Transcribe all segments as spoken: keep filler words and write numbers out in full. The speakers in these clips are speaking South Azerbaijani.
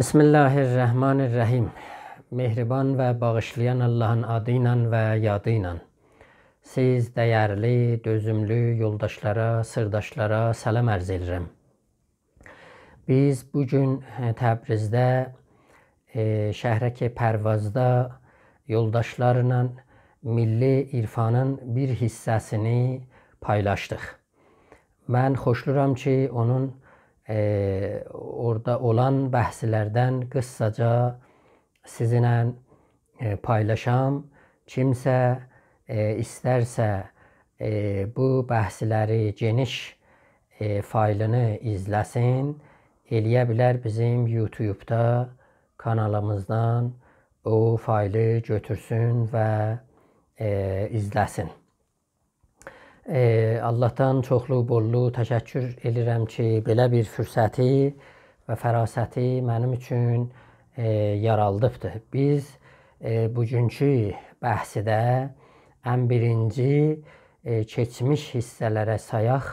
بسم الله الرحمن الرحیم. مهربان و باغیشلایان آللاهین آدی ایله و یادی ایله. سیز دیرلی، دؤزوملو یولداشلارا، سیرداشلارا سلام عرض ائدیرم. بیز بو گون، ائ، تبریزده، ائ، شهرک پروازدا یولداشلارلا میللی عرفانین بیر حیصه‌سینی پایلاشدیق. من خوشلورام کی، اونون، ائ، اورادا اولان بحثلردن قیسساجا سیزینله، ائ، پایلاشام. کیمسه، ائ، ایسترسه، ائ، بو بحثلری گئنیش، ائ، فایلینی ایزله‌سین، ائلیه بیلر بیزیم یوتیوبدا کانالیمیزدان او فایلی گؤتورسون و، ائ، ایزله‌سین. ائ، آللاهدان چوخلو، بوللو تشکر ائدیرم کی، بئله بیر فرصتی و فراستی منیم اوچون، ائ، یارادیبدی. بیز، ائ، بوگونکو بحثده ان بیرینجی، ائ، کئچمیش حیصه‌لره سایاق،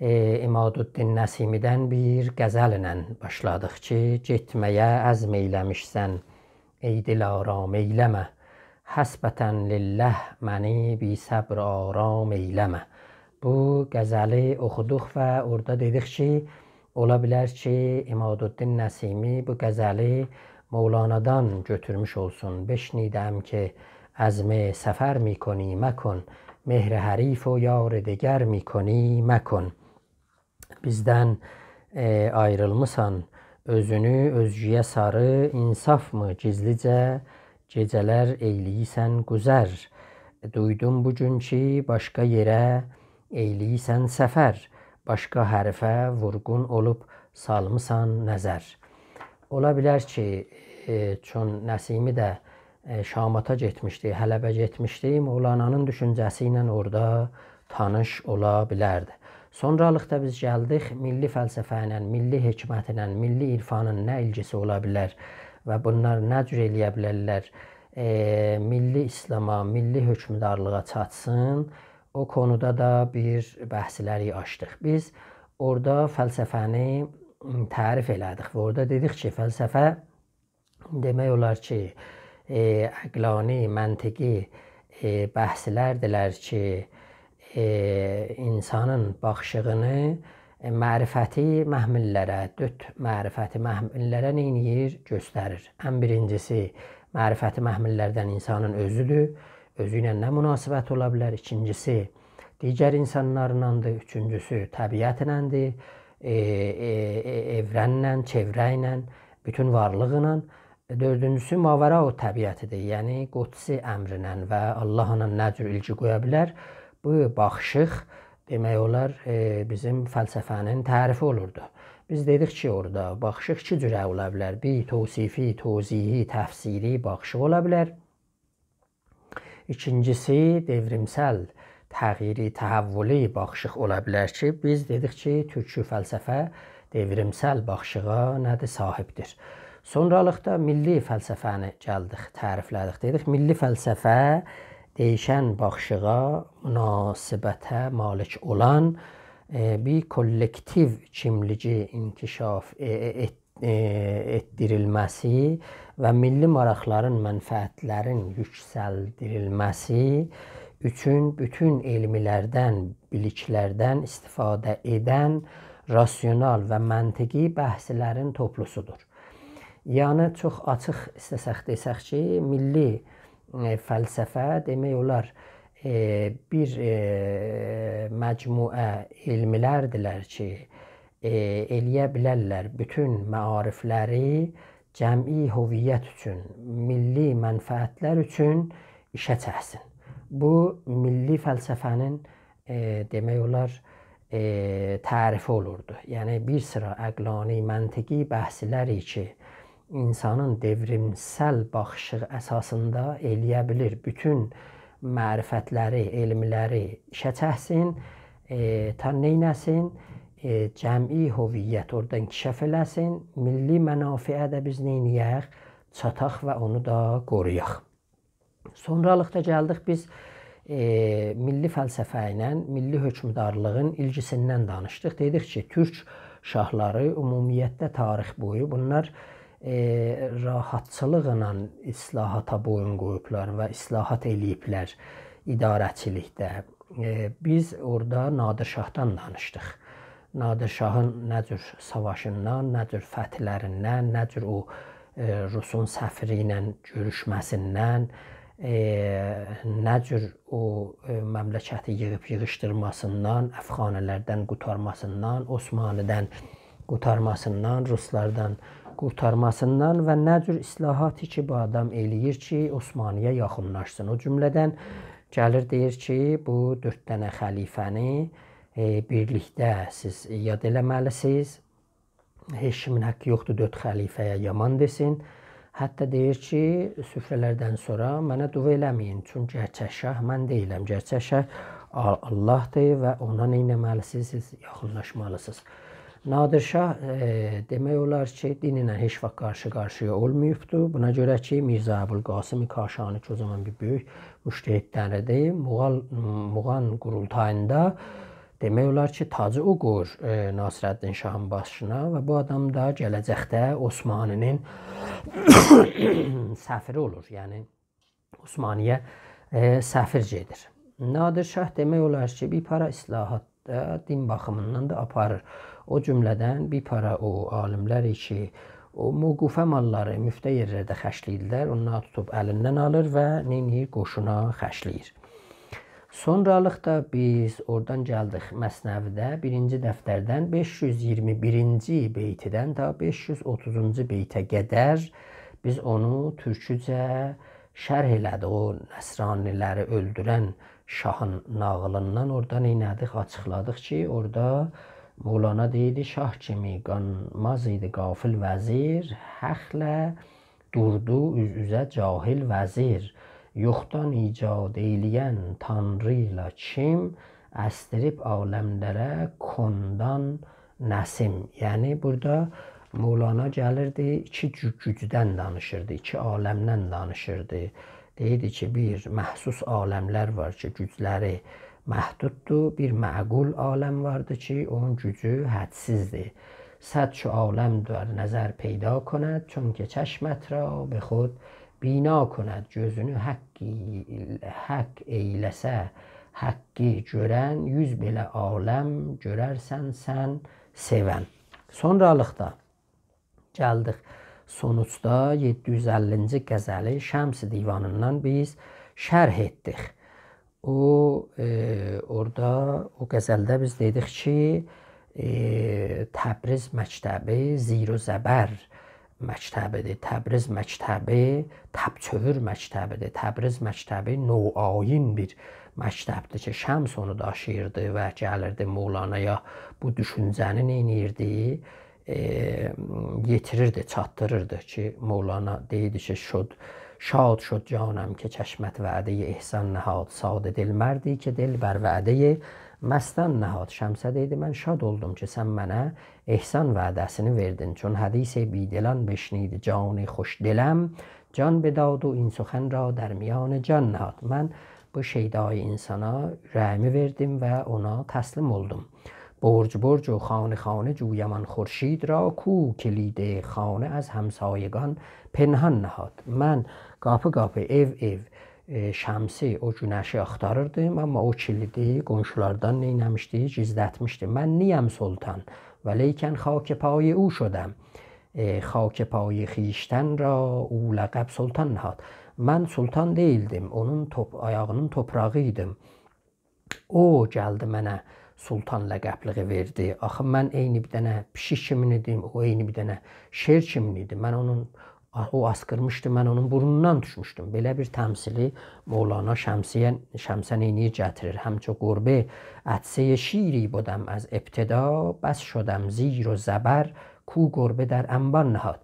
ائ، عمادالدین نسیمی‌دن بیر غزلله باشلادیق کی، گئتمه‌یه عزم ائیله‌میشسن، ای دلارام، ائیله‌مه. حسبةً لله منی بی صبر و آرام ائیله‌مه. بو غزلی اوخودوق و اورادا دئدیک کی، اولا بیلر کی، عمادالدین نسیمی بو غزلی مولانادان گؤتورموش اولسون. بشنیده‌ام که عزم سفر می‌کنی مکن، مهر حریف و یار دگر می‌کنی مکن. بیزدن، ائ، آیریلمیسان، اؤزونو اؤزگه‌یه ساری، انصافمی گیزلیجه گئجه‌لر ائیله‌ییرسن گذر؟ دویدوم بو گون کی، باشقا یئره ائیله‌ییرسن سفر، باشقا حریفه وورغون اولوب سالمیسان نظر. اولا بیلر کی، ائ، چون نسیمی ده، ائ، شاماتا گئتمیشدی، حلبه گئتمیشدی، مولانانین دوشونجه‌سی ایله اورادا تانیش اولا بیلردی. سونرالیقدا بیز گلدیک میللی فلسفه ایله، میللی حکمت ایله، میللی عرفانین نه ایلگیسی اولا بیلر و بونلار نه جور ائلیه بیلرلر، ائ، میللی ایسلاما، میللی حکمدارلیغا چاتسین. او قونودا دا بیر بحثلری آچدیق. بیز اورادا فلسفه‌نی، م، تعریف ائله‌دیک و اورادا دئدیک کی، فلسفه دئمک اولار کی، ائ، عقلانی، منطقی، ائ، بحثلردیلر کی، ائ، انسانین باخیشیغینی، ائ، معرفتی محمللره، دؤرد معرفتی محمللره نئینیر؟ گؤستریر. ان بیرینجیسی، معرفتی محمللردن انسانین اؤزودور، اؤزو ایله نه مناسبت اولا بیلر؟ ایکینجیسی، دیگر انسانلارلاندیر، اوچونجوسو، طبیعتلندیر، ائ، ائ، ائ، ائورنله، چئوره ایله، بوتون وارلیقلا. دؤردونجوسو ماوراءالطبیعتی‌دیر، یعنی قدسی امرینن و آللاهلا نه جور ایلگی قویا بیلر. بو باخیشیق، دئمک اولار، ائ، بیزیم فلسفه‌نین تعریفی اولوردو. بیز دئدیک کی، اورادا باخیشیق ایکی جوره اولا بیلر. بیر، توصیفی، توضیحی، تفسیری باخیشیق اولا بیلر. ایکینجیسی، دئوریمسل، تغییری، تحولی باخیشیق اولا بیلر کی، بیز دئدیک کی، تورکی فلسفه دئوریمسل باخیشیغا نه‌دیر؟ صاحیبدیر. سونرالیقدا میللی فلسفه‌نی گلدیک، تعریفله‌دیک. دئدیک، میللی فلسفه دییشن باخیشیغا، مناسبته مالیک اولان، ائ، بیر کوللکتیو کیملیگی انکشاف، ائ، ائ، ائت-، ائ، ائتدیریلمه‌سی و میللی ماراقلارین، منفعتلرین یوکسلدیریلمه‌سی اوچون بوتون علملردن، بیلیکلردن استفاده ائدن راسیونال و منطقی بحثلرین توپلوسودور. یعنی، چوخ آچیق ایسته‌سک دئسک کی، میللی، ائ، فلسفه دئمک اولار، ائ، بیر، ائ، مجموعه علملردیلر کی، ائ، ائلیه بیلرلر بوتون معارفلری جمعی هویت اوچون، میللی منفعتلر اوچون ایشه چکسین. بو، میللی فلسفه‌نین، ائ، دئمک اولار، ائ، تعریفی اولوردو. یعنی، بیر سیرا عقلانی، منطقی بحثلری کی، انسانین دئوریمسل باخیشیغی اساسیندا ائلیه بیلیر بوتون معرفتلری، علملری ایشه چکسین، ائ، تا نئینه‌سین؟ ائ، جمعی هویت اورادا انکشاف ائله‌سین، میللی منافعه ده بیز نئینیه‌ک؟ چاتاق و اونو دا قورویاق. سونرالیقدا گلدیک بیز، ائ، میللی فلسفه ایله میللی حکمدارلیغین ایلگیسیندن دانیشدیق. دئدیک کی، تورک شاهلاری عمومیتله تاریخ بویو بونلار، ائ، راحتچیلیقلا اصلاحاتا بویون قویوبلار و اصلاحات ائله‌ییبلر اداره‌چیلیکده. ائ، بیز اورادا نادر شاهدان دانیشدیق. نادر شاهین نه جور ساواشیندان، نه جور فتحلریندن، نه جور او، ائ، روسون سفیری ایله گؤروشمه‌سیندن، ائ، نه جور او، ائ، مملکتی ییغیب ییغیشدیرماسیندان، افغانی‌لردن قورتارماسیندان، عثمانلی‌دان قورتارماسیندان، روسلاردان قورتارماسیندان و نه جور اصلاحاتی کی، بو آدام ائله‌ییر کی، عثمانلی‌یه یاخینلاشسین. او جمله‌دن گلیر، دئییر کی، بو دؤرد دنه خلیفه‌نی، ائ، بیرلیکده سیز یاد ائله‌مه‌لی‌سینیز. هئچ کیمین حاققی یوخدور دؤرد خلیفه‌یه یامان دئسین. حتی دئییر کی، سفره‌لردن سونرا منه دعا ائله‌مه‌یین. چونکی گئرچک شاه من دئییلم. گئرچک شاه آ-، آللاهدیر و اونا نه ائتمه‌لی‌سینیز؟ سیز یاخینلاشمالی‌سینیز. نادر شاه، ائ، دئمک اولار کی، دینینن هئچ واخت قارشی-قارشییا اولماییبدی. بونا گؤره کی، میرزا ابوالقاسم کاشانی کی، او زامان بیر بؤیوک مجتهدلریدیر، موغان، موغان قورولتاییندا دئمک اولار کی، تاجی او قویور، ائ، ناصرالدین شاهین باشینا و بو آدام دا گله‌جکده عثمانی‌نین سفیری اولور. یعنی، عثمانلی‌یه، ائ، سفیر گئدیر. نادر شاه دئمک اولار کی، بیر پارا اصلاحات دا دین باخیمیندان دا آپاریر. او جمله‌دن بیر پارا او عالیملر کی، او موقوفه ماللاری مفته یئرلرده خرجله‌ییرلر، اونلاری توتوب الیندن آلیر و نئینیر؟ قوشونا خرجله‌ییر. سونرالیقدا بیز اورادان گلدیک مثنوی‌ده، بیرینجی دفتردن بئش یوز اییرمی بیرینجی بیتیدن تا بئش یوز اوتوزونجو بیته قدر بیز اونو تورکوجه شرح ائله‌دیک. او نصرانی‌لری اؤلدورن شاهین ناغیلیندان اورادا نئینه‌دیک؟ آچیقلادیق کی، اورادا مولانا دئییردی: «شاه کیمی قانماز ایدی غافل وزیر، حقله دوردو اوز-اوزه جاهل وزیر. یوخدان ایجاد ائیله‌ین تانری ایله کیم، اسدیریب عالملره کوندان نسیم.» یعنی، بورادا مولانا گلیردی، ایکی گو-، گوجدن دانیشیردی، ایکی عالمدن دانیشیردی. دئییردی کی، بیر محسوس عالملر وار کی، گوجلری محدوددور، بیر معقول عالم واردی کی، اونون گوجو حدسیزدیر. «صد چو عالم در نظر پیدا کند، چون که چشمت را به خود بینا کند.» گؤزونو حق ای-، حق ائیله‌سه حقی گؤرن، یوز بئله عالم گؤررسن سن سئون. سونرالیقدا گلدیک سونوجدا یئددی یوز اللینجی غزلی شمس دیوانیندان بیز شرح ائتدیک. او، ائ، اورادا او غزلده بیز دئدیک کی، ائ، تبریز مکتبی زیر و زبر مکتبیدیر. تبریز مکتبی تب‌چؤوور مکتبیدیر. تبریز مکتبی نوآیین بیر مکتبدیر کی، شمس اونو داشیییردی و گلیردی مولانایا بو دوشونجه‌نی نئینیردی؟ ائ، یئتیریردی، چاتدیریردی کی، مولانا دئییردی کی، «شد، شاد شد جانم که چشمت وعدهٔ احسان نهاد، ساده دل مردی که دل بر وعدهٔ مستان نهاد.» شمسه دئییردی: «من شاد اولدوم کی، سن منه احسان وعده‌سینی وئردین. چون حدیث بی‌دلان بشنید جان خوش‌دلم، جان بداد و این سخن را در میان جان نهاد.» من بو شیدای انسانا اوره‌ییمی وئردیم و اونا تسلیم اولدوم. «برج برج و خانه خانه جویم آن خورشید را، کو کلید خانه از همسایگان پنهان نهاد.» من قاپی قاپی، ائو ائو، ائ، شمسی، او گونشی آختاریردیم، آمما او کلیدی قونشولاردان نئینه‌میشدی؟ گیزلتمیشدی. «من نیم سلطان، ولیکن خاک پای او شدم. ائ، خاک پای خویشتن را او لقب سلطان نهاد.» من سلطان دئییلدیم، اونون توپ-، آیاغی‌نین توپراغی ایدیم. او گلدی منه سلطان لقبلیغی وئردی. آخی من عینی بیر دنه پیشیک کیمین ایدیم، او عینی بیر دنه شیر کیمین ایدی. من اونون، او آسقیرمیشدی، من اونون بورنوندان دوشموشدوم. بئله بیر تمثیلی مولانا شمسیه، شمسه نئینیر؟ گتیریر. «همچو گربه عطسهٔ شیری بدم از ابتدا، بس شدم زیر و زبر کو گربه در انبان نهاد.»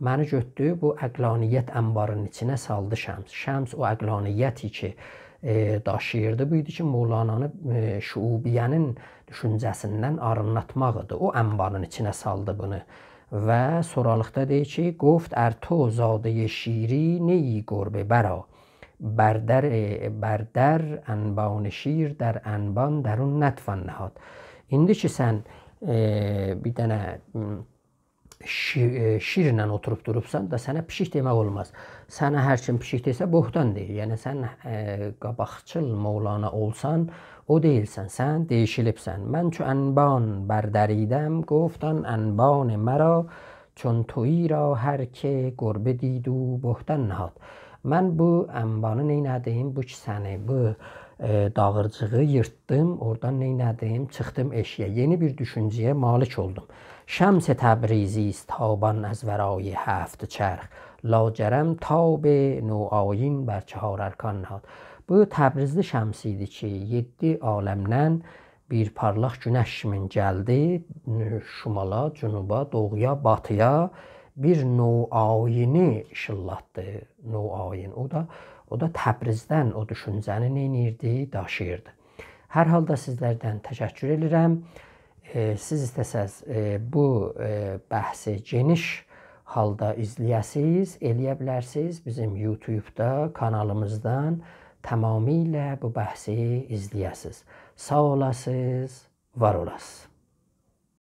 منی گؤتدو، بو عقلانیت انبارینین ایچینه سالدی شمس. شمس او عقلانیتی کی، ائ، داشیییردی، بو ایدی کی، مولانانی، ائ، شعوبیه‌نین دوشونجه‌سیندن آرینلاتماق ایدی. او انبارین ایچینه سالدی بونو. و سونرالیقدا دئییر کی، «گفت ار تو زادهٔ شیری، نه ای گربه برآ. بر در، بر در انبان شیر، در انبان درون نتوان نهاد.» ایندی کی، سن، ائ، بیر دنه، م، شی-، ائ، شیرله اوتوروب دوروبسان دا، سنه پیشیک دئمک اولماز. سنه هر کیم پیشیک دئسه، بهتان دئییر. یعنی، سن، ائ، قاباقچیل مولانا اولسان، او دئییلسن، سن دییشیلیبسن. «من چو انبان بردریدم، گفت آن انبان مرا، چون تویی را هر که گربه دید او بهتان نهاد.» من بو انبانی نئینه‌دیم؟ بو کیسه‌نی، بو، ائ، داغیرجیغی ییرتدیم، اورادان نئینه‌دیم؟ چیخدیم ائشیگه، یئنی بیر دوشونجه‌یه مالیک اولدوم. «شمس تبریزی است تابان از ورای هفت چرخ، لاجرم تاب نوآیین بر چهار ارکان نهاد.» بو تبریزلی شمس ایدی کی، یئددی عالمدن بیر پارلاق گونش کیمین گلدی، ائ، شمالا، جنوبا، دوغویا، باتییا، بیر نوآیینی ایشیلداتدی، نوآیین. او دا، او دا تبریزدن او دوشونجه‌نی نئینیردی؟ داشیییردی. هر حالدا سیزلردن تشکر ائدیرم. ائ، سیز ایسته‌سز، ائ، بو، ائ، بحثی گئنیش حالدا ایزله‌یه‌سیز، ائلیه بیلرسیز بیزیم یوتیوبدا کانالیمیزدان تمامیله بو بحثی ایزله‌یه‌سیز. ساغ اولاسیز، وار اولاسیز.